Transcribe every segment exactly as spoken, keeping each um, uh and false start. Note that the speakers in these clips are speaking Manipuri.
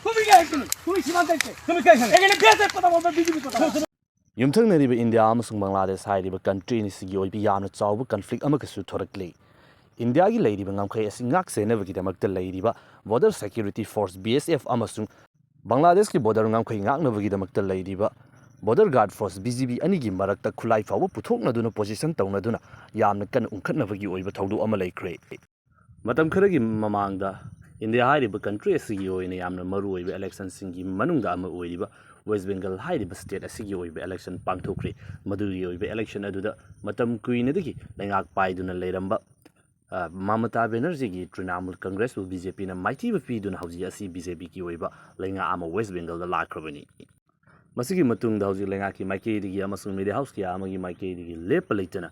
তুমি কে এখানে? তুমি সীমান্তে কে? তুমি কে এখানে? এখানে দেশের কথা বলবে, বিজেপির কথা বলবে। ꯌꯨꯝꯊꯪꯅꯔꯤꯕ ꯏꯟꯗꯤꯌꯥ ꯑꯃꯁꯨꯡ ꯕꯪꯒ꯭ꯂꯥꯗꯦꯁ ꯍꯥꯏꯔꯤꯕ ꯀꯟꯇ꯭ꯔꯤ ꯑꯅꯤꯁꯤꯒꯤ ꯑꯣꯏꯕ ꯌꯥꯝꯅ ꯆꯥꯎꯕ ꯀꯟꯐ꯭ꯂꯤꯛ ꯑꯃꯒꯁꯨ ꯊꯣꯔꯛꯂꯤ꯫ ꯏꯟꯗꯤꯌꯥꯒꯤ ꯂꯩꯔꯤꯕ ꯉꯝꯈꯩ ꯑꯁꯤ ꯉꯥꯛ ꯁꯦꯟꯅꯕꯒꯤꯗꯃꯛꯇ ꯂꯩꯔꯤꯕ border security force, B S F, ꯑꯃꯁꯨꯡ ꯕꯪꯒ꯭ꯂꯥꯗꯦꯁꯀꯤ ꯕꯣꯔꯗꯔ ꯉꯝꯈꯩ ꯉꯥꯛꯅꯕꯒꯤꯗꯃꯛꯇ ꯂꯩꯔꯤꯕ border guard force, B G B, ꯑꯅꯤꯒꯤ ꯃꯔꯛꯇ ꯈꯨꯠꯂꯥꯏ ꯐꯥꯎꯕ ꯄꯨꯊꯣꯛꯅꯗꯨꯅ, ꯄꯣꯖꯤꯁꯟ ꯇꯧꯅꯗꯨꯅ ꯌꯥꯝꯅ ꯀꯟꯅ ꯎꯪꯈꯠꯅꯕꯒꯤ ꯑꯣꯏꯕ ꯊꯧꯗꯣꯛ ꯑꯃ ꯂꯩꯈ꯭ꯔꯦ꯫ ꯃꯇꯝ ꯈꯔꯒꯤ ꯃꯃꯥꯡꯗ ꯏꯟꯗꯤꯌꯥ ꯍꯥꯏꯔꯤꯕ ꯀꯟꯇ꯭ꯔꯤ ꯑꯁꯤꯒꯤ ꯑꯣꯏꯅ ꯌꯥꯝꯅ ꯃꯔꯨꯑꯣꯏꯕ ꯏꯂꯦꯛꯁꯟꯁꯤꯡꯒꯤ ꯃꯅꯨꯡꯗ ꯑꯃ ꯑꯣꯏꯔꯤꯕ ꯋꯦꯁ ꯕꯦꯡꯒꯜ ꯍꯥꯏꯔꯤꯕ ꯁ꯭ꯇꯦꯠ ꯑꯁꯤꯒꯤ ꯑꯣꯏꯕ ꯏꯂꯦꯛꯁꯟ ꯄꯥꯡꯊꯣꯛꯈ꯭ꯔꯦ꯫ ꯃꯗꯨꯒꯤ ꯑꯣꯏꯕ ꯏꯂꯦꯛꯁꯟ ꯑꯗꯨꯗ ꯃꯇꯝ ꯀꯨꯏꯅꯗꯒꯤ ꯂꯩꯉꯥꯛ ꯄꯥꯏꯗꯨꯅ ꯂꯩꯔꯝꯕ, ꯑ, ꯃꯃꯇꯥ ꯕꯦꯅꯔꯖꯤꯒꯤ ꯇ꯭ꯔꯤꯅꯥꯃꯨꯜ ꯀꯪꯒ꯭ꯔꯦꯁꯄꯨ ꯕꯤ ꯖꯦ ꯄꯤꯅ ꯃꯥꯏꯊꯤꯕ ꯄꯤꯗꯨꯅ ꯍꯧꯖꯤꯛ ꯑꯁꯤ ꯕꯤ ꯖꯦ ꯄꯤꯒꯤ ꯑꯣꯏꯕ ꯂꯩꯉꯥꯛ ꯑꯃ ꯋꯦꯁ ꯕꯦꯡꯒꯜꯗ ꯂꯥꯛꯈ꯭ꯔꯕꯅꯤ꯫ ꯃꯁꯤꯒꯤ ꯃꯇꯨꯡꯗ ꯍꯧꯖꯤꯛ ꯂꯩꯉꯥꯛꯀꯤ ꯃꯥꯏꯀꯩꯗꯒꯤ ꯑꯃꯁꯨꯡ ꯃꯤꯗꯤꯌꯥ ꯍꯥꯎꯁ ꯀꯌꯥ ꯑꯃꯒꯤ ꯃꯥꯏꯀꯩꯗꯒꯤ ꯂꯦꯞꯄ ꯂꯩꯇꯅ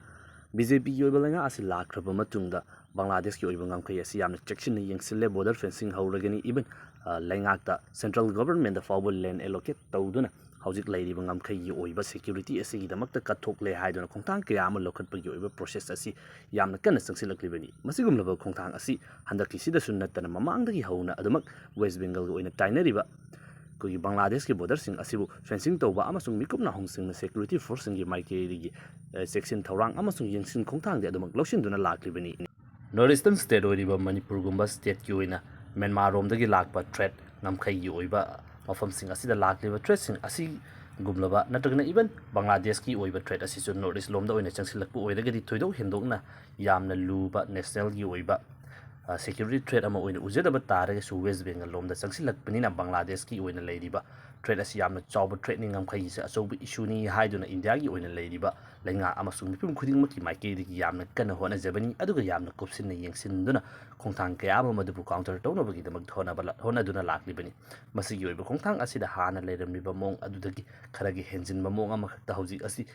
ꯕꯤ ꯖꯦ ꯄꯤꯒꯤ ꯑꯣꯏꯕ ꯂꯩꯉꯥꯛ ꯑꯁꯤ ꯂꯥꯛꯈ꯭ꯔꯕ ꯃꯇꯨꯡꯗ ꯕꯪꯒ꯭ꯂꯥꯗꯦꯁꯀꯤ ꯑꯣꯏꯕ ꯉꯝꯈꯩ ꯑꯁꯤ ꯌꯥꯝꯅ ꯆꯦꯛꯁꯤꯟꯅ ꯌꯦꯡꯁꯤꯜꯂꯦ꯫ ꯕꯣꯔꯗꯔ ꯐꯦꯟꯁꯤꯡ ꯍꯧꯔꯒꯅꯤ, ꯏꯚꯟ, ꯑ, ꯂꯩꯉꯥꯛꯇ, ꯁꯦꯟꯇ꯭ꯔꯦꯜ ꯒꯣꯚꯔꯟꯃꯦꯟꯗ ꯐꯥꯎꯕ ꯂꯦꯟ ꯑꯦꯂꯣꯀꯦꯠ ꯇꯧꯗꯨꯅ ꯍꯧꯖꯤꯛ ꯂꯩꯔꯤꯕ ꯉꯝꯈꯩꯒꯤ ꯑꯣꯏꯕ ꯁꯦꯀ꯭ꯌꯨꯔꯤꯇꯤ ꯑꯁꯤꯒꯤꯗꯃꯛꯇ ꯀꯠꯊꯣꯛꯂꯦ ꯍꯥꯏꯗꯨꯅ ꯈꯣꯡꯊꯥꯡ ꯀꯌꯥ ꯑꯃ ꯂꯧꯈꯠꯄꯒꯤ ꯑꯣꯏꯕ ꯄ꯭ꯔꯣꯁꯦꯁ ꯑꯁꯤ ꯌꯥꯝꯅ ꯀꯟꯅ ꯆꯪꯁꯤꯜꯂꯛꯂꯤꯕꯅꯤ꯫ ꯃꯁꯤꯒꯨꯝꯂꯕ ꯈꯣꯡꯊꯥꯡ ꯑꯁꯤ ꯍꯟꯗꯛꯀꯤꯁꯤꯗꯁꯨ ꯅꯠꯇꯅ ꯃꯃꯥꯡꯗꯒꯤ ꯍꯧꯅ ꯑꯗꯨꯃꯛ ꯋꯦꯁ ꯕꯦꯡꯒꯜꯒ ꯑꯣꯏꯅ ꯇꯥꯏꯅꯔꯤꯕ ꯑꯩꯈꯣꯏꯒꯤ ꯕꯪꯒ꯭ꯂꯥꯗꯦꯁꯀꯤ ꯕꯣꯔꯗꯔꯁꯤꯡ ꯑꯁꯤꯕꯨ ꯐꯦꯟꯁꯤꯡ ꯇꯧꯕ ꯑꯃꯁꯨꯡ ꯃꯤꯀꯨꯞ ꯅꯥꯍꯣꯡꯁꯤꯡꯅ ꯁꯦꯀ꯭ꯌꯨꯔꯤꯇꯤ ꯐꯣꯔꯁꯁꯤꯡꯒꯤ ꯃꯥꯏꯀꯩꯗꯒꯤ, ꯑꯦ, ꯆꯦꯛꯁꯤꯟ ꯊꯧꯔꯥꯡ ꯑꯃꯁꯨꯡ ꯌꯦꯡꯁꯤꯟ ꯈꯣꯡꯊꯥꯡꯗꯤ ꯑꯗꯨꯃꯛ ꯂꯧꯁꯤꯟꯗꯨꯅ ꯂꯥꯛꯂꯤꯕꯅꯤ꯫ ꯅꯣꯔꯠ ꯏꯁꯇꯔꯟ ꯁ꯭ꯇꯦꯠ ꯑꯣꯏꯔꯤꯕ ꯃꯅꯤꯄꯨꯔꯒꯨꯝꯕ ꯁ꯭ꯇꯦꯠꯀꯤ ꯑꯣꯏꯅ ꯃ꯭ꯌꯥꯟꯃꯥꯔꯔꯣꯝꯗꯒꯤ ꯂꯥꯛꯄ ꯊ꯭ꯔꯦꯠ, ꯉꯝꯈꯩꯒꯤ ꯑꯣꯏꯕ ꯃꯐꯝꯁꯤꯡ ꯑꯁꯤꯗ ꯂꯥꯛꯂꯤꯕ ꯊ꯭ꯔꯦꯠꯁꯤꯡ ꯑꯁꯤꯒꯨꯝꯂꯕ ꯅꯠꯇ꯭ꯔꯒꯅ ꯏꯚꯟ ꯕꯪꯒ꯭ꯂꯥꯗꯦꯁꯀꯤ ꯑꯣꯏꯕ ꯊ꯭ꯔꯦꯠ ꯑꯁꯤꯁꯨ ꯅꯣꯔꯠ ꯏꯁ ꯂꯣꯝꯗ ꯑꯣꯏꯅ ꯆꯪꯁꯤꯜꯂꯛꯄ ꯑꯣꯏꯔꯒꯗꯤ ꯊꯣꯏꯗꯣꯛ ꯍꯦꯟꯗꯣꯛꯅ ꯌꯥꯝꯅ ꯂꯨꯕ ꯅꯦꯁꯅꯦꯜꯒꯤ ꯑꯣꯏꯕ, ꯑ, ꯁꯦꯀ꯭ꯌꯨꯔꯤꯇꯤ ꯊ꯭ꯔꯦꯠ ꯑꯃ ꯑꯣꯏꯅ ꯎꯖꯗꯕ ꯇꯥꯔꯒꯁꯨ ꯋꯦꯁ ꯕꯦꯡꯒꯜ ꯂꯣꯝꯗ ꯆꯪꯁꯤꯜꯂꯛꯄꯅꯤꯅ ꯕꯪꯒ꯭ꯂꯥꯗꯦꯁꯀꯤ ꯑꯣꯏꯅ ꯂꯩꯔꯤꯕ ꯊ꯭ꯔꯦꯠ ꯑꯁꯤ ꯌꯥꯝꯅ ꯆꯥꯎꯕ ꯊ꯭ꯔꯦꯠꯅꯤ, ꯉꯝꯈꯩꯒꯤꯁꯦ ꯑꯆꯧꯕ ꯏꯁꯨꯅꯤ ꯍꯥꯏꯗꯨꯅ ꯏꯟꯗꯤꯌꯥꯒꯤ ꯑꯣꯏꯅ ꯂꯩꯔꯤꯕ ꯂꯩꯉꯥꯛ ꯑꯃꯁꯨꯡ ꯃꯤꯄꯨꯝ ꯈꯨꯗꯤꯡꯃꯛꯀꯤ ꯃꯥꯏꯀꯩꯗꯒꯤ ꯌꯥꯝꯅ ꯀꯟꯅ ꯍꯣꯠꯅꯖꯕꯅꯤ, ꯑꯗꯨꯒ ꯌꯥꯝꯅ ꯀꯨꯞꯁꯤꯟꯅ ꯌꯦꯡꯁꯤꯟꯗꯨꯅ ꯈꯣꯡꯊꯥꯡ ꯀꯌꯥ ꯑꯃ ꯃꯗꯨꯕꯨ ꯀꯥꯎꯟꯇꯔ ꯇꯧꯅꯕꯒꯤꯗꯃꯛ ꯍꯣꯠꯅꯕ ꯂ-, ꯍꯣꯠꯅꯗꯨꯅ ꯂꯥꯛꯂꯤꯕꯅꯤ꯫ ꯃꯁꯤꯒꯤ ꯑꯣꯏꯕ ꯈꯣꯡꯊꯥꯡ ꯑꯁꯤꯗ ꯍꯥꯟꯅ ꯂꯩꯔꯝꯂꯤꯕ ꯃꯑꯣꯡ ꯑꯗꯨꯗꯒꯤ ꯈꯔꯒꯤ ꯍꯦꯟꯖꯤꯟꯕ ꯃꯑꯣꯡ ꯑꯃꯈꯛꯇ ꯍꯧꯖꯤꯛ ꯑꯁꯤ,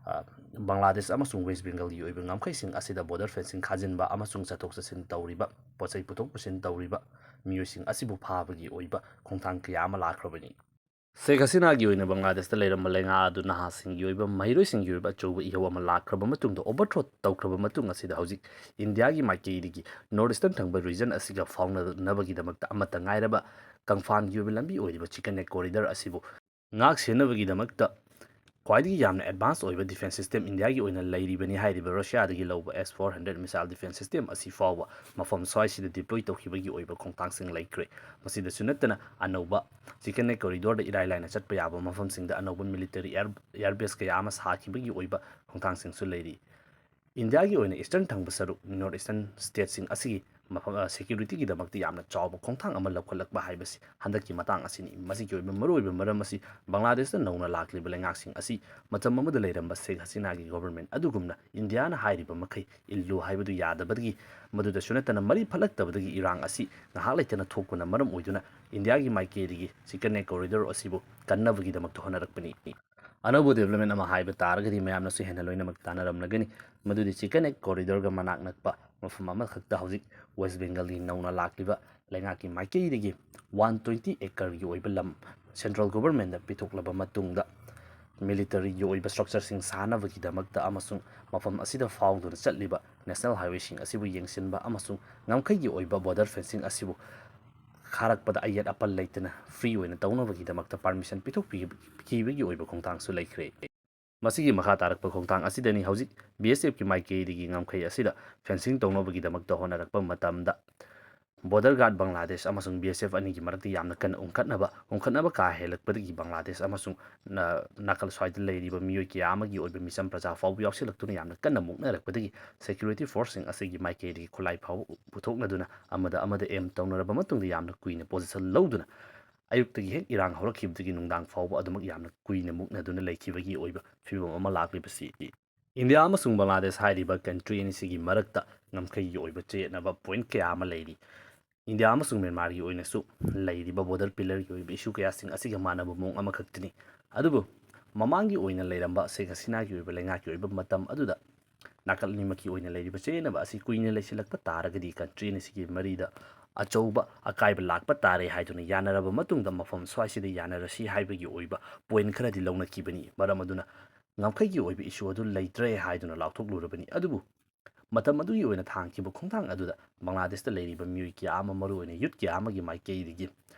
ꯑ, ꯕꯪꯒ꯭ꯂꯥꯗꯦꯁ ꯑꯃꯁꯨꯡ ꯋꯦꯁ ꯕꯦꯡꯒꯜꯒꯤ ꯑꯣꯏꯕ ꯉꯝꯈꯩꯁꯤꯡ ꯑꯁꯤꯗ ꯕꯣꯔꯗꯔ ꯐꯦꯟꯁꯤꯡ ꯈꯥꯖꯤꯟꯕ ꯑꯃꯁꯨꯡ ꯆꯠꯊꯣꯛ ꯆꯠꯁꯤꯟ ꯇꯧꯔꯤꯕ, ꯄꯣꯠ ꯆꯩ ꯄꯨꯊꯣꯛ ꯄꯨꯁꯤꯟ ꯇꯧꯔꯤꯕ ꯃꯤꯑꯣꯏꯁꯤꯡ ꯑꯁꯤꯕꯨ ꯐꯥꯕꯒꯤ ꯑꯣꯏꯕ ꯈꯣꯡꯊꯥꯡ ꯀꯌꯥ ꯑꯃ ꯂꯥꯛꯈ꯭ꯔꯕꯅꯤ꯫ ꯁꯦꯈ ꯍꯁꯤꯅꯥꯒꯤ ꯑꯣꯏꯅ ꯕꯪꯒ꯭ꯂꯥꯗꯦꯁꯇ ꯂꯩꯔꯝꯕ ꯂꯩꯉꯥꯛ ꯑꯗꯨ ꯅꯍꯥꯁꯤꯡꯒꯤ ꯑꯣꯏꯕ, ꯃꯍꯩꯔꯣꯏꯁꯤꯡꯒꯤ ꯑꯣꯏꯕ ꯑꯆꯧꯕ ꯏꯍꯧ ꯑꯃ ꯂꯥꯛꯈ꯭ꯔꯕ ꯃꯇꯨꯡꯗ, overthrow ꯇꯧꯈ꯭ꯔꯕ ꯃꯇꯨꯡ ꯑꯁꯤꯗ ꯍꯧꯖꯤꯛ ꯏꯟꯗꯤꯌꯥꯒꯤ ꯃꯥꯏꯀꯩꯗꯒꯤ North Eastern ꯊꯪꯕ region ꯑꯁꯤꯒ ꯐꯥꯎꯅꯅꯕꯒꯤꯗꯃꯛꯇ ꯑꯃꯠꯇ ꯉꯥꯏꯔꯕ ꯀꯪꯐꯥꯟꯒꯤ ꯑꯣꯏꯕ ꯂꯝꯕꯤ ꯑꯣꯏꯔꯤꯕ Chicken Neck Corridor ꯑꯁꯤꯕꯨ ꯉꯥꯛ ꯁꯦꯟꯅꯕꯒꯤꯗꯃꯛꯇ ꯈ꯭ꯋꯥꯏꯗꯒꯤ ꯌꯥꯝꯅ advance ꯑꯣꯏꯕ defence system ꯏꯟꯗꯤꯌꯥꯒꯤ ꯑꯣꯏꯅ ꯂꯩꯔꯤꯕꯅꯤ ꯍꯥꯏꯔꯤꯕ ꯔꯁꯤꯌꯥꯗꯒꯤ ꯂꯧꯕ S four hundred missile defence system ꯑꯁꯤ ꯐꯥꯎꯕ ꯃꯐꯝ ꯁ꯭ꯋꯥꯏꯁꯤꯗ deploy ꯇꯧꯈꯤꯕꯒꯤ ꯑꯣꯏꯕ ꯈꯣꯡꯊꯥꯡꯁꯤꯡ ꯂꯩꯈ꯭ꯔꯦ꯫ ꯃꯁꯤꯗꯁꯨ ꯅꯠꯇꯅ, ꯑꯅꯧꯕ Chicken Neck Corridorꯗ ꯏꯔꯥꯏ ꯂꯥꯏꯅ ꯆꯠꯄ ꯌꯥꯕ ꯃꯐꯝꯁꯤꯡꯗ ꯑꯅꯧꯕ military air, air base ꯀꯌꯥ ꯑꯃ ꯁꯥꯈꯤꯕꯒꯤ ꯑꯣꯏꯕ ꯈꯣꯡꯊꯥꯡꯁꯤꯡꯁꯨ ꯂꯩꯔꯤ꯫ ꯏꯟꯗꯤꯌꯥꯒꯤ ꯑꯣꯏꯅ Eastern ꯊꯪꯕ ꯁꯔꯨꯛ, North Eastern stateꯁꯤꯡ ꯑꯁꯤꯒꯤ ꯃꯐꯝ, ꯑ, securityꯒꯤꯗꯃꯛꯇ ꯌꯥꯝꯅ ꯆꯥꯎꯕ ꯈꯣꯡꯊꯥꯡ ꯑꯃ ꯂꯧꯈꯠꯂꯛꯄ ꯍꯥꯏꯕꯁꯤ ꯍꯟꯗꯛꯀꯤ ꯃꯇꯥꯡ ꯑꯁꯤꯅꯤ꯫ ꯃꯁꯤꯒꯤ ꯑꯣꯏꯕ ꯃꯔꯨꯑꯣꯏꯕ ꯃꯔꯝ ꯑꯁꯤ ꯕꯪꯒ꯭ꯂꯥꯗꯦꯁꯇ ꯅꯧꯅ ꯂꯥꯛꯂꯤꯕ ꯂꯩꯉꯥꯛꯁꯤꯡ ꯑꯁꯤ ꯃꯇꯝ ꯑꯃꯗ ꯂꯩꯔꯝꯕ ꯁꯦꯈ ꯍꯁꯤꯅꯥꯒꯤ government ꯑꯗꯨꯒꯨꯝꯅ ꯏꯟꯗꯤꯌꯥꯅ ꯍꯥꯏꯔꯤꯕ ꯃꯈꯩ ꯏꯜꯂꯨ ꯍꯥꯏꯕꯗꯨ ꯌꯥꯗꯕꯗꯒꯤ, ꯃꯗꯨꯗꯁꯨ ꯅꯠꯇꯅ ꯃꯔꯤ ꯐꯠꯂꯛꯇꯕꯗꯒꯤ ꯏꯔꯥꯡ ꯑꯁꯤ ꯉꯥꯏꯍꯥꯛ ꯂꯩꯇꯅ ꯊꯣꯛꯄꯅ ꯃꯔꯝ ꯑꯣꯏꯗꯨꯅ ꯏꯟꯗꯤꯌꯥꯒꯤ ꯃꯥꯏꯀꯩꯗꯒꯤ Chicken Neck Corridor ꯑꯁꯤꯕꯨ ꯀꯟꯅꯕꯒꯤꯗꯃꯛꯇ ꯍꯣꯠꯅꯔꯛꯄꯅꯤ꯫ ꯑꯅꯧꯕ development ꯑꯃ ꯍꯥꯏꯕ ꯇꯥꯔꯒꯗꯤ ꯃꯌꯥꯝꯅꯁꯨ ꯍꯦꯟꯅ ꯂꯣꯏꯅꯃꯛ ꯇꯥꯟꯅꯔꯝꯂꯒꯅꯤ, ꯃꯗꯨꯗꯤ Chicken Neck Corridorꯒ ꯃꯅꯥꯛ ꯅꯛꯄ ꯃꯐꯝ ꯑꯃꯈꯛꯇ ꯍꯧꯖꯤꯛ West Bengalꯒꯤ ꯅꯧꯅ ꯂꯥꯛꯂꯤꯕ ꯂꯩꯉꯥꯛꯀꯤ ꯃꯥꯏꯀꯩꯗꯒꯤ one twenty acreꯒꯤ ꯑꯣꯏꯕ ꯂꯝ central governmentꯗ ꯄꯤꯊꯣꯛꯂꯕ ꯃꯇꯨꯡꯗ militaryꯒꯤ ꯑꯣꯏꯕ structureꯁꯤꯡ ꯁꯥꯅꯕꯒꯤꯗꯃꯛꯇ ꯑꯃꯁꯨꯡ ꯃꯐꯝ ꯑꯁꯤꯗ ꯐꯥꯎꯗꯨꯅ ꯆꯠꯂꯤꯕ national highwayꯁꯤꯡ ꯑꯁꯤꯕꯨ ꯌꯦꯡꯁꯤꯟꯕ ꯑꯃꯁꯨꯡ ꯉꯝꯈꯩꯒꯤ ꯑꯣꯏꯕ border fencing ꯑꯁꯤꯕꯨ ꯈꯥꯔꯛꯄꯗ ꯑꯌꯦꯠ ꯑꯄꯟ ꯂꯩꯇꯅ free ꯑꯣꯏꯅ ꯇꯧꯅꯕꯒꯤꯗꯃꯛꯇ permission ꯄꯤꯊꯣꯛꯄꯤꯈꯤꯕꯒꯤ ꯑꯣꯏꯕ ꯈꯣꯡꯊꯥꯡꯁꯨ ꯂꯩꯈ꯭ꯔꯦ꯫ ꯃꯁꯤꯒꯤ ꯃꯈꯥ ꯇꯥꯔꯛꯄ ꯈꯣꯡꯊꯥꯡ ꯑꯁꯤꯗꯅꯤ ꯍꯧꯖꯤꯛ BSFꯀꯤ ꯃꯥꯏꯀꯩꯗꯒꯤ ꯉꯝꯈꯩ ꯑꯁꯤꯗ fencing ꯇꯧꯅꯕꯒꯤꯗꯃꯛꯇ ꯍꯣꯠꯅꯔꯛꯄ ꯃꯇꯝꯗ border guard ꯕꯪꯒ꯭ꯂꯥꯗꯦꯁ ꯑꯃꯁꯨꯡ BSF ꯑꯅꯤꯒꯤ ꯃꯔꯛꯇ ꯌꯥꯝꯅ ꯀꯟꯅ ꯎꯪꯈꯠꯅꯕ, ꯎꯪꯈꯠꯅꯕ ꯀꯥ ꯍꯦꯜꯂꯛꯄꯗꯒꯤ ꯕꯪꯒ꯭ꯂꯥꯗꯦꯁ ꯑꯃꯁꯨꯡ ꯅ-, ꯅꯥꯀꯜ ꯁ꯭ꯋꯥꯏꯗ ꯂꯩꯔꯤꯕ ꯃꯤꯑꯣꯏ ꯀꯌꯥ ꯑꯃꯒꯤ ꯑꯣꯏꯕ ꯃꯤꯆꯝ ꯄ꯭ꯔꯖꯥ ꯐꯥꯎꯕ ꯌꯥꯎꯁꯤꯜꯂꯛꯇꯨꯅ ꯌꯥꯝꯅ ꯀꯟꯅ ꯃꯨꯛꯅꯔꯛꯄꯗꯒꯤ security forceꯁꯤꯡ ꯑꯁꯤꯒꯤ ꯃꯥꯏꯀꯩꯗꯒꯤ ꯈꯨꯠꯂꯥꯏ ꯐꯥꯎꯕ ꯄꯨꯊꯣꯛꯅꯗꯨꯅ ꯑꯃꯗ ꯑꯃꯗ aim ꯇꯧꯅꯔꯕ ꯃꯇꯨꯡꯗ ꯌꯥꯝꯅ ꯀꯨꯏꯅ position ꯂꯧꯗꯨꯅ ꯑꯌꯨꯛꯇꯒꯤ ꯍꯦꯛ ꯏꯔꯥꯡ ꯍꯧꯔꯛꯈꯤꯕꯗꯒꯤ ꯅꯨꯡꯗꯥꯡ ꯐꯥꯎꯕ ꯑꯗꯨꯃꯛ ꯌꯥꯝꯅ ꯀꯨꯏꯅ ꯃꯨꯛꯅꯗꯨꯅ ꯂꯩꯈꯤꯕꯒꯤ ꯑꯣꯏꯕ ꯐꯤꯕꯝ ꯑꯃ ꯂꯥꯛꯂꯤꯕꯁꯤ ꯏꯟꯗꯤꯌꯥ ꯑꯃꯁꯨꯡ ꯕꯪꯒ꯭ꯂꯥꯗꯦꯁ ꯍꯥꯏꯔꯤꯕ country ꯑꯅꯤꯁꯤꯒꯤ ꯃꯔꯛꯇ ꯉꯝꯈꯩꯒꯤ ꯑꯣꯏꯕ ꯆꯌꯦꯠꯅꯕ point ꯀꯌꯥ ꯑꯃ ꯂꯩꯔꯤ꯫ ꯏꯟꯗꯤꯌꯥ ꯑꯃꯁꯨꯡ ꯃ꯭ꯌꯥꯟꯃꯥꯔꯒꯤ ꯑꯣꯏꯅꯁꯨ ꯂꯩꯔꯤꯕ border pillarꯒꯤ ꯑꯣꯏꯕ issue ꯀꯌꯥꯁꯤꯡ ꯑꯁꯤꯒ ꯃꯥꯟꯅꯕ ꯃꯑꯣꯡ ꯑꯃꯈꯛꯇꯅꯤ꯫ ꯑꯗꯨꯕꯨ ꯃꯃꯥꯡꯒꯤ ꯑꯣꯏꯅ ꯂꯩꯔꯝꯕ ꯁꯦꯈ ꯍꯁꯤꯅꯥꯒꯤ ꯑꯣꯏꯕ ꯂꯩꯉꯥꯛꯀꯤ ꯑꯣꯏꯕ ꯃꯇꯝ ꯑꯗꯨꯗ ꯅꯥꯀꯜ ꯑꯅꯤꯃꯛꯀꯤ ꯑꯣꯏꯅ ꯂꯩꯔꯤꯕ ꯆꯌꯦꯠꯅꯕ ꯑꯁꯤ ꯀꯨꯏꯅ ꯂꯩꯁꯤꯜꯂꯛꯄ ꯇꯥꯔꯒꯗꯤ country ꯑꯅꯤꯁꯤꯒꯤ ꯃꯔꯤꯗ ꯑꯆꯧꯕ ꯑꯀꯥꯏꯕ ꯂꯥꯛꯄ ꯇꯥꯔꯦ ꯍꯥꯏꯗꯨꯅ ꯌꯥꯅꯔꯕ ꯃꯇꯨꯡꯗ ꯃꯐꯝ ꯁ꯭ꯋꯥꯏꯁꯤꯗ ꯌꯥꯅꯔꯁꯤ ꯍꯥꯏꯕꯒꯤ ꯑꯣꯏꯕ ꯄꯣꯏꯟ ꯈꯔꯗꯤ ꯂꯧꯅꯈꯤꯕꯅꯤ꯫ ꯃꯔꯝ ꯑꯗꯨꯅ ꯉꯝꯈꯩꯒꯤ ꯑꯣꯏꯕ ꯏꯁꯨ ꯑꯗꯨ ꯂꯩꯇ꯭ꯔꯦ ꯍꯥꯏꯗꯨꯅ ꯂꯥꯎꯊꯣꯛꯂꯨꯔꯕꯅꯤ꯫ ꯑꯗꯨꯕꯨ ꯃꯇꯝ ꯑꯗꯨꯒꯤ ꯑꯣꯏꯅ ꯊꯥꯡꯈꯤꯕ ꯈꯣꯡꯊꯥꯡ ꯑꯗꯨꯗ ꯕꯪꯒ꯭ꯂꯥꯗꯦꯁꯇ ꯂꯩꯔꯤꯕ ꯃꯤꯑꯣꯏ ꯀꯌꯥ ꯑꯃ, ꯃꯔꯨꯑꯣꯏꯅ ꯌꯨꯠ ꯀꯌꯥ ꯑꯃꯒꯤ ꯃꯥꯏꯀꯩꯗꯒꯤ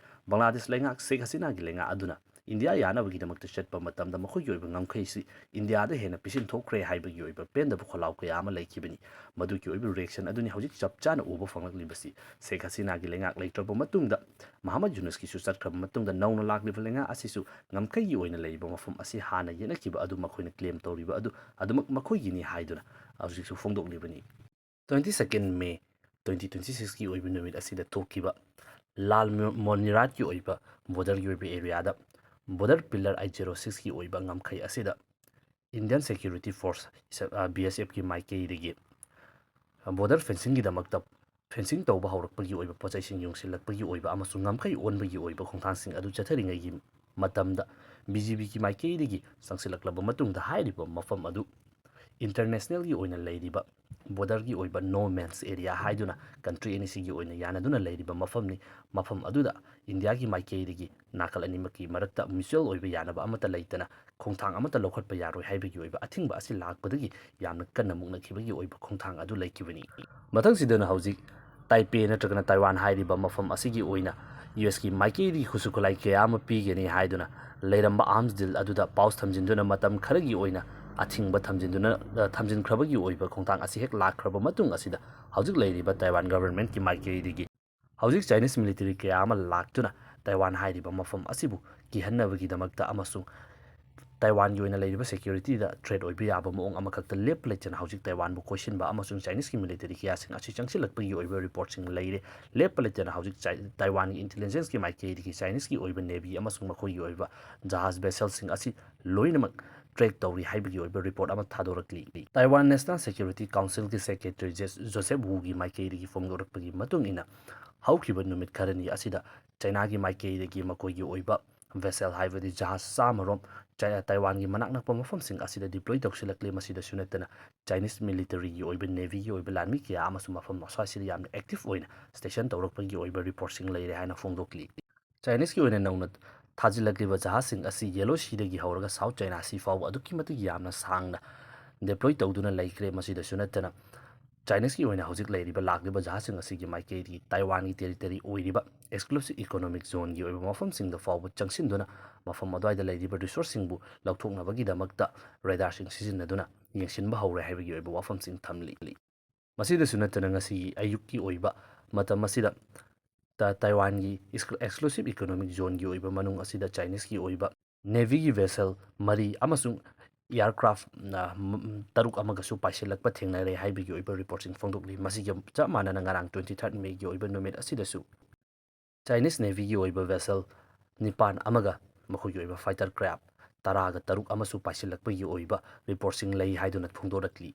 ꯕꯪꯒ꯭ꯂꯥꯗꯦꯁ ꯂꯩꯉꯥꯛ, ꯁꯦꯈ ꯍꯁꯤꯅꯥꯒꯤ ꯂꯩꯉꯥꯛ ꯑꯗꯨꯅ ꯏꯟꯗꯤꯌꯥ ꯌꯥꯅꯕꯒꯤꯗꯃꯛꯇ ꯆꯠꯄ ꯃꯇꯝꯗ ꯃꯈꯣꯏꯒꯤ ꯑꯣꯏꯕ ꯉꯝꯈꯩꯁꯤ ꯏꯟꯗꯤꯌꯥꯗ ꯍꯦꯟꯅ ꯄꯤꯁꯤꯟ ꯊꯣꯛꯈ꯭ꯔꯦ ꯍꯥꯏꯕꯒꯤ ꯑꯣꯏꯕ ꯄꯦꯟꯗꯕ ꯈꯣꯜꯂꯥꯎ ꯀꯌꯥ ꯑꯃ ꯂꯩꯈꯤꯕꯅꯤ꯫ ꯃꯗꯨꯒꯤ ꯑꯣꯏꯕ ꯔꯤꯌꯦꯛꯁꯟ ꯑꯗꯨꯅꯤ ꯍꯧꯖꯤꯛ ꯆꯞ ꯆꯥꯅ ꯎꯕ ꯐꯪꯂꯛꯂꯤꯕꯁꯤ꯫ ꯁꯦꯈ ꯍꯁꯤꯅꯥꯒꯤ ꯂꯩꯉꯥꯛ ꯂꯩꯇ꯭ꯔꯕ ꯃꯇꯨꯡꯗ, ꯃꯍꯃꯗ ꯌꯨꯅꯁꯀꯤꯁꯨ ꯆꯠꯈ꯭ꯔꯕ ꯃꯇꯨꯡꯗ, ꯅꯧꯅ ꯂꯥꯛꯂꯤꯕ ꯂꯩꯉꯥꯛ ꯑꯁꯤꯁꯨ ꯉꯝꯈꯩꯒꯤ ꯑꯣꯏꯅ ꯂꯩꯔꯤꯕ ꯃꯐꯝ ꯑꯁꯤ ꯍꯥꯟꯅ ꯌꯦꯟꯅꯈꯤꯕ ꯑꯗꯨ ꯃꯈꯣꯏꯅ ꯀ꯭ꯂꯦꯝ ꯇꯧꯔꯤꯕ ꯑꯗꯨ ꯑꯗꯨꯃꯛ ꯃꯈꯣꯏꯒꯤꯅꯤ ꯍꯥꯏꯗꯨꯅ ꯍꯧꯖꯤꯛꯁꯨ ꯐꯣꯡꯗꯣꯛꯂꯤꯕꯅꯤ꯫ Twenty second May twenty twenty sixꯀꯤ ꯑꯣꯏꯕ ꯅꯨꯃꯤꯠ ꯑꯁꯤꯗ ꯊꯣꯛꯈꯤꯕ ꯂꯥꯜ ꯃꯣ-, ꯃꯣꯅꯤꯔꯥꯠꯀꯤ ꯑꯣꯏꯕ ꯕꯣꯔꯗꯔꯒꯤ ꯑꯣꯏꯕ ꯑꯦꯔꯤꯌꯥꯗ ꯕꯣꯔꯗꯔ ꯄꯤꯂꯔ eight zero sixꯀꯤ ꯑꯣꯏꯕ ꯉꯝꯈꯩ ꯑꯁꯤꯗ Indian Security Force, ꯕꯤ ꯑꯦꯁ ꯑꯦꯐꯀꯤ ꯃꯥꯏꯀꯩꯗꯒꯤ ꯕꯣꯔꯗꯔ ꯐꯦꯟꯁꯤꯡꯒꯤꯗꯃꯛꯇ ꯐꯦꯟꯁꯤꯡ ꯇꯧꯕ ꯍꯧꯔꯛꯄꯒꯤ ꯑꯣꯏꯕ, ꯄꯣꯠꯆꯩꯁꯤꯡ ꯌꯨꯡꯁꯤꯜꯂꯛꯄꯒꯤ ꯑꯣꯏꯕ ꯑꯃꯁꯨꯡ ꯉꯝꯈꯩ ꯑꯣꯟꯕꯒꯤ ꯑꯣꯏꯕ ꯈꯣꯡꯊꯥꯡꯁꯤꯡ ꯑꯗꯨ ꯆꯠꯊꯔꯤꯉꯩꯒꯤ ꯃꯇꯝꯗ ꯕꯤ ꯖꯤ ꯕꯤꯒꯤ ꯃꯥꯏꯀꯩꯗꯒꯤ ꯆꯪꯁꯤꯜꯂꯛꯂꯕ ꯃꯇꯨꯡꯗ ꯍꯥꯏꯔꯤꯕ ꯃꯐꯝ ꯑꯗꯨ ꯏꯟꯇꯔꯅꯦꯁꯅꯦꯜꯒꯤ ꯑꯣꯏꯅ ꯂꯩꯔꯤꯕ ꯕꯣꯔꯗꯔꯒꯤ ꯑꯣꯏꯕ no man's area ꯍꯥꯏꯗꯨꯅ ꯀꯟꯇ꯭ꯔꯤ ꯑꯅꯤꯁꯤꯒꯤ ꯑꯣꯏꯅ ꯌꯥꯅꯗꯨꯅ ꯂꯩꯔꯤꯕ ꯃꯐꯝꯅꯤ꯫ ꯃꯐꯝ ꯑꯗꯨꯗ ꯏꯟꯗꯤꯌꯥꯒꯤ ꯃꯥꯏꯀꯩꯗꯒꯤ ꯅꯥꯀꯜ ꯑꯅꯤꯃꯛꯀꯤ ꯃꯔꯛꯇ ꯃ꯭ꯌꯨꯆꯨꯋꯦꯜ ꯑꯣꯏꯕ ꯌꯥꯅꯕ ꯑꯃꯠꯇ ꯂꯩꯇꯅ ꯈꯣꯡꯊꯥꯡ ꯑꯃꯠꯇ ꯂꯧꯈꯠꯄ ꯌꯥꯔꯣꯏ ꯍꯥꯏꯕꯒꯤ ꯑꯣꯏꯕ ꯑꯊꯤꯡꯕ ꯑꯁꯤ ꯂꯥꯛꯄꯗꯒꯤ ꯌꯥꯝꯅ ꯀꯟꯅ ꯃꯨꯛꯅꯈꯤꯕꯒꯤ ꯑꯣꯏꯕ ꯈꯣꯡꯊꯥꯡ ꯑꯗꯨ ꯂꯩꯈꯤꯕꯅꯤ꯫ ꯃꯊꯪꯁꯤꯗꯅ ꯍꯧꯖꯤꯛ ꯇꯥꯏꯄꯦ ꯅꯠꯇ꯭ꯔꯒꯅ ꯇꯥꯏꯋꯥꯟ ꯍꯥꯏꯔꯤꯕ ꯃꯐꯝ ꯑꯁꯤꯒꯤ ꯑꯣꯏꯅ ꯌꯨ ꯑꯦꯁꯀꯤ ꯃꯥꯏꯀꯩꯗꯒꯤ ꯈꯨꯠꯁꯨ ꯈꯨꯠꯂꯥꯏ ꯀꯌꯥ ꯑꯃ ꯄꯤꯒꯅꯤ ꯍꯥꯏꯗꯨꯅ ꯂꯩꯔꯝꯕ ꯑꯥꯔꯝꯁ ꯗꯤꯜ ꯑꯗꯨꯗ ꯄꯥꯎꯁ ꯊꯝꯖꯤꯟꯗꯨꯅ ꯃꯇꯝ ꯈꯔꯒꯤ ꯑꯣꯏꯅ ꯑꯊꯤꯡꯕ ꯊꯝꯖꯤꯟꯗꯨꯅ, ꯑ, ꯊꯝꯖꯤꯟꯈ꯭ꯔꯕꯒꯤ ꯑꯣꯏꯕ ꯈꯣꯡꯊꯥꯡ ꯑꯁꯤ ꯍꯦꯛ ꯂꯥꯛꯈ꯭ꯔꯕ ꯃꯇꯨꯡ ꯑꯁꯤꯗ ꯍꯧꯖꯤꯛ ꯂꯩꯔꯤꯕ ꯇꯥꯏꯋꯥꯟ ꯒꯚꯔꯟꯃꯦꯟꯠꯀꯤ ꯃꯥꯏꯀꯩꯗꯒꯤ ꯍꯧꯖꯤꯛ ꯆꯥꯏꯅꯤꯁ ꯃꯤꯂꯤꯇꯔꯤ ꯀꯌꯥ ꯑꯃ ꯂꯥꯛꯇꯨꯅ ꯇꯥꯏꯋꯥꯟ ꯍꯥꯏꯔꯤꯕ ꯃꯐꯝ ꯑꯁꯤꯕꯨ ꯀꯤꯍꯟꯅꯕꯒꯤꯗꯃꯛꯇ ꯑꯃꯁꯨꯡ ꯇꯥꯏꯋꯥꯟꯒꯤ ꯑꯣꯏꯅ ꯂꯩꯔꯤꯕ ꯁꯦꯀ꯭ꯌꯨꯔꯤꯇꯤꯗ ꯊ꯭ꯔꯦꯠ ꯑꯣꯏꯕ ꯌꯥꯕ ꯃꯑꯣꯡ ꯑꯃꯈꯛꯇ ꯂꯦꯞꯄ ꯂꯩꯇꯅ ꯍꯧꯖꯤꯛ ꯇꯥꯏꯋꯥꯟꯕꯨ ꯀꯣꯏꯁꯤꯟꯕ ꯑꯃꯁꯨꯡ ꯆꯥꯏꯅꯤꯁꯀꯤ ꯃꯤꯂꯤꯇꯔꯤ ꯀꯌꯥꯁꯤꯡ ꯑꯁꯤ ꯆꯪꯁꯤꯜꯂꯛꯄꯒꯤ ꯑꯣꯏꯕ ꯔꯤꯄꯣꯔꯠꯁꯤꯡ ꯂꯩꯔꯦ꯫ ꯂꯦꯞꯄ ꯂꯩꯇꯅ ꯍꯧꯖꯤꯛ ꯆꯥꯏ-, ꯇꯥꯏꯋꯥꯟꯒꯤ ꯏꯟꯇꯦꯂꯤꯖꯦꯟꯁꯀꯤ ꯃꯥꯏꯀꯩꯗꯒꯤ ꯆꯥꯏꯅꯤꯁꯀꯤ ꯑꯣꯏꯕ ꯅꯦꯚꯤ ꯑꯃꯁꯨꯡ ꯃꯈꯣꯏꯒꯤ ꯑꯣꯏꯕ ꯖꯍꯥꯖ ꯚꯦꯁꯦꯜꯁꯤꯡ ꯑꯁꯤ ꯂꯣꯏꯅꯃꯛ ꯇ꯭ꯔꯦꯛ ꯇꯧꯔꯤ ꯍꯥꯏꯕꯒꯤ ꯑꯣꯏꯕ ꯔꯤꯄꯣꯔꯠ ꯑꯃ ꯊꯥꯗꯣꯔꯛꯂꯤ꯫ ꯇꯥꯏꯋꯥꯟ ꯅꯦꯁꯅꯦꯜ ꯁꯦꯀ꯭ꯌꯨꯔꯤꯇꯤ ꯀꯥꯎꯟꯁꯤꯜꯒꯤ ꯁꯦꯀ꯭ꯔꯦꯇꯔꯤ ꯖꯦꯁ-, ꯖꯣꯁꯦꯐ ꯋꯨꯒꯤ ꯃꯥꯏꯀꯩꯗꯒꯤ ꯐꯣꯡꯗꯣꯔꯛꯄꯒꯤ ꯃꯇꯨꯡ ꯏꯟꯅ, ꯍꯧꯈꯤꯕ ꯅꯨꯃꯤꯠ ꯈꯔꯅꯤ ꯑꯁꯤꯗ ꯆꯥꯏꯅꯥꯒꯤ ꯃꯥꯏꯀꯩꯗꯒꯤ ꯃꯈꯣꯏꯒꯤ ꯑꯣꯏꯕ vessel ꯍꯥꯏꯕꯗꯤ ꯖꯍꯥꯖ ꯆꯥꯝꯃꯔꯣꯝ ꯆꯥꯏ-, ꯇꯥꯏꯋꯥꯟꯒꯤ ꯃꯅꯥꯛ ꯅꯛꯄ ꯃꯐꯝꯁꯤꯡ ꯑꯁꯤꯗ deploy ꯇꯧꯁꯤꯜꯂꯛꯂꯦ꯫ ꯃꯁꯤꯗꯁꯨ ꯅꯠꯇꯅ Chinese military ꯒꯤ ꯑꯣꯏꯕ, navy ꯒꯤ ꯑꯣꯏꯕ ꯂꯥꯟꯃꯤ ꯀꯌꯥ ꯑꯃꯁꯨ ꯃꯐꯝ ꯑꯁ꯭ꯋꯥꯏꯁꯤꯗ ꯌꯥꯝꯅ active ꯑꯣꯏꯅ station ꯇꯧꯔꯛꯄꯒꯤ ꯑꯣꯏꯕ report ꯁꯤꯡ ꯂꯩꯔꯦ ꯍꯥꯏꯅ ꯐꯣꯡꯗꯣꯛꯂꯤ꯫ Chinese ꯀꯤ ꯑꯣꯏꯅ ꯅꯧꯅ ꯊꯥꯖꯤꯜꯂꯛꯂꯤꯕ ꯖꯍꯥꯖꯁꯤꯡ ꯑꯁꯤ Yellow Sea ꯗꯒꯤ ꯍꯧꯔꯒ South China Sea ꯐꯥꯎꯕ ꯑꯗꯨꯛꯀꯤ ꯃꯇꯤꯛ ꯌꯥꯝꯅ ꯁꯥꯡꯅ deploy ꯇꯧꯗꯨꯅ ꯂꯩꯈ꯭ꯔꯦ꯫ ꯃꯁꯤꯗꯁꯨ ꯅꯠꯇꯅ Chinese ꯀꯤ ꯑꯣꯏꯅ ꯍꯧꯖꯤꯛ ꯂꯩꯔꯤꯕ, ꯂꯥꯛꯂꯤꯕ ꯖꯍꯥꯖꯁꯤꯡ ꯑꯁꯤꯒꯤ ꯃꯥꯏꯀꯩꯗꯒꯤ ꯇꯥꯏꯋꯥꯟꯒꯤ territory ꯑꯣꯏꯔꯤꯕ exclusive economic zone ꯒꯤ ꯑꯣꯏꯕ ꯃꯐꯝꯁꯤꯡꯗ ꯐꯥꯎꯕ ꯆꯪꯁꯤꯟꯗꯨꯅ ꯃꯐꯝ ꯑꯗꯨꯋꯥꯏꯗ ꯂꯩꯔꯤꯕ resource ꯁꯤꯡꯕꯨ ꯂꯧꯊꯣꯛꯅꯕꯒꯤꯗꯃꯛꯇ radar ꯁꯤꯡ ꯁꯤꯖꯤꯟꯅꯗꯨꯅ ꯌꯦꯡꯁꯤꯟꯕ ꯍꯧꯔꯦ ꯍꯥꯏꯕꯒꯤ ꯑꯣꯏꯕ ꯋꯥꯐꯝꯁꯤꯡ ꯊꯝꯂꯤ꯫ ꯃꯁꯤꯗꯁꯨ ꯅꯠꯇꯅ ꯉꯁꯤꯒꯤ ꯑꯌꯨꯛꯀꯤ ꯑꯣꯏꯕ ꯃꯇꯝ ꯑꯁꯤꯗ ꯇ-, ꯇꯥꯏꯋꯥꯟꯒꯤ exclu-, exclusive economic zone ꯒꯤ ꯑꯣꯏꯕ ꯃꯅꯨꯡ ꯑꯁꯤꯗ Chinese ꯀꯤ ꯑꯣꯏꯕ navy ꯒꯤ vessel ꯃꯔꯤ ꯑꯃꯁꯨꯡ aircraft, ꯑ, ꯝ-, ꯇꯔꯨꯛ ꯑꯃꯒꯁꯨ ꯄꯥꯏꯁꯤꯜꯂꯛꯄ ꯊꯦꯡꯅꯔꯦ ꯍꯥꯏꯕꯒꯤ ꯑꯣꯏꯕ report ꯁꯤꯡ ꯐꯣꯡꯗꯣꯛꯂꯤ꯫ ꯃꯁꯤꯒ ꯆꯞ ꯃꯥꯟꯅꯅ ꯉꯔꯥꯡ twenty third May ꯒꯤ ꯑꯣꯏꯕ ꯅꯨꯃꯤꯠ ꯑꯁꯤꯗꯁꯨ Chinese navy ꯒꯤ ꯑꯣꯏꯕ vessel ꯅꯤꯄꯥꯟ ꯑꯃꯒ ꯃꯈꯣꯏꯒꯤ ꯑꯣꯏꯕ fighter craft ꯇꯔꯥꯒ ꯇꯔꯨꯛ ꯑꯃꯁꯨ ꯄꯥꯏꯁꯤꯜꯂꯛꯄꯒꯤ ꯑꯣꯏꯕ report ꯁꯤꯡ ꯂꯩ ꯍꯥꯏꯗꯨꯅ ꯐꯣꯡꯗꯣꯔꯛꯂꯤ꯫